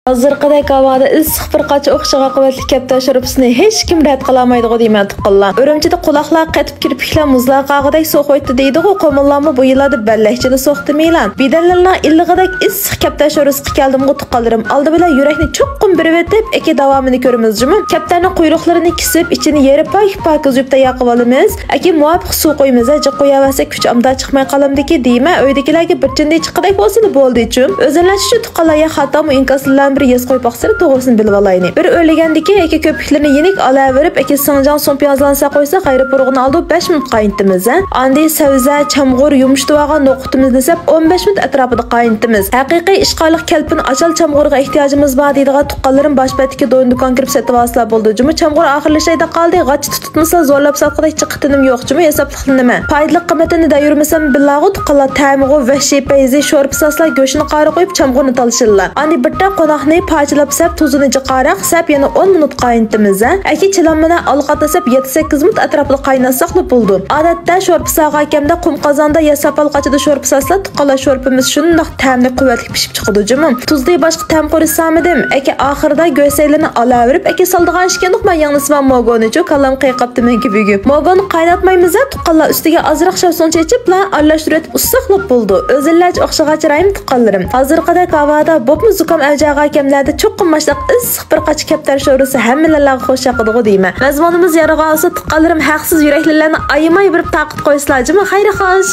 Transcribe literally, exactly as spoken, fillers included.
ھازىرقىدەك ھاۋادا ئىسسىق بىر قاچا ئوخشىغان قۇۋۋەتلىك كەپتەر شورپىسىنى ھېچكىم رەت قىلالمايدىغۇ دەيمەن، تۇغقانلار. ئۈرۈمچىدە قۇلاقلار قېتىپ كىرپىكلەر مۇزلار قاغىدەك سۇ قويۇپتۇ دەيدىغۇ، كومۇنلارمۇ بۇ يىللاردا بەللەكچىدە سوختىمىلان. بىدەنلىرىنىڭ ئىللىقىدەك ئىسسىق كەپتەر شورپىسىغا كەلدىمغۇ، تۇغقانلىرىم. ئالدى بىلەن يۈرەكنى چوققۇم بېرىۋېتىپ، ئەكى داۋامىنى كۆرىمىز جۇمۇ. كەپتەرنىڭ قۇيرۇقلىرىنى كېسىپ، ئىچىنى يېرىپ پاك-پاكىز يۇيۇپ تەييار قىلىۋالىمىز. ئەكى مۇۋاپىق سۇ قويىمىز، جىق قوياۋەرسەك كۈچ ئامدا چىقماي قالامدىكى دەيمەن. ئۆيدىكىلەرگە بىر چىندى چىققىدەك بولسىلا بولدى جۇم. ئۆزۈملەرچە شۇ تۇغقانلار يا خاتامۇ ئىنكاسلار بىلەن بىر يېزىپ قويۇپ باقسىلە، توغرىسىنى بىلىۋالايلى. بىر ئۆرلىگەندىكى ئەكى كۆپۈكلىرىنى يېنىك ئالاۋېرىپ، ئەكى سىڭجاڭ سوڭ پىيازلارنى سەل قويسا، غەيرىي پۇرىقىنى ئالدى بەش مىنۇت قاينىتىمىز. ئاندىن سەۋزە، چامغۇر، يۇمشىتىۋالغان نوقۇتىمىزنى سەپ ئون بەش مىنۇت ئەتراپىدا قاينىتىمىز. ھەقىقىي ئىشقارلىق كەلپىن ئاچال چامغۇرىغا ئېھتىياجىمىز بار دەيدىغان تۇغقانلىرىم باش بەتتىكى دويۇن دۇكان كىرىپ سېتىۋالسىلا بولدى جۇمۇ. چامغۇر ئاخىرلىشايدا قالدى، غاچچا تۇتمىسا زورلاپ ساتقۇدەك جىق قېتىنىم يوق جۇمۇ، ھېسابلىقلىنىمەن. پايدىلىق قىممىتىنى دەيۈرمىسەم بىللاغۇ تۇغقانلار، تەمىغۇ ۋەھشىي پەيزى، شورپا ساسلا، گۆشىنى قارا قويۇپ چامغۇرنى تالىشىللا. ئاندىن بىر تال قوناقنى پارچىلاپ سەپ، تۇزىنى جىقاراق سەپ، يەنە ئون مىنۇت قاينىتىمىز. ئەكى چىلان بىلەن ئالقاتنى سەپ يەتتە سەككىز مىنۇت ئەتراپىدا قايناتساقلا بولىدۇ. ئادەتتە شورپا ساغا كەمدە قۇم قازاندا يا ساپال قاچىدا شورپا ساسلا، تۇغقانلار، شورپىمىز شۇنداق تەملىك، قۇۋۋەتلىك پىشىپ چىقىدۇ جۇمۇ. تۇزنى باشقا تەم قورۇسامىدىم. ئەكى ئاخىرىدا گۆسەيلىرىنى ئالاۋېرىپ، ئەكى سالىدىغان ئىكەندۇق مەن ياڭنىسىمان موگونىچۇ، كاللام قېقىپتۇ مەنكى بۈگۈن. موگوننى قايناتمايمىز ھە تۇغقانلار، ئۈستىگە ئازراق شاۋسۇڭ چېچىپلا ئارىلاشتۇرۇۋېتىپ ئۇسساقلاپ بولىدۇ. ئۆزۈڭلارچە ئوخشىغاچ رايىم تۇغقانلىرىم. ھازىرقىدەك ھاۋادا بولۇپمۇ زۇكام ئەۋجىگە كەملەردە چوقۇم ماشۇنداق ئىسسىق بىر قاچا كەپتەر شورپىسى ھەممىلەرگە خۇش ياقىدىغۇ دەيمەن. مەزمۇنىمىز يارىغان بولسا تۇغقانلىرىم، ھەقسىز يۈرەكلىرىنى ئايىماي بېرىپ تارقىتىپ قويسىلا جۇمۇ. خەير خوش.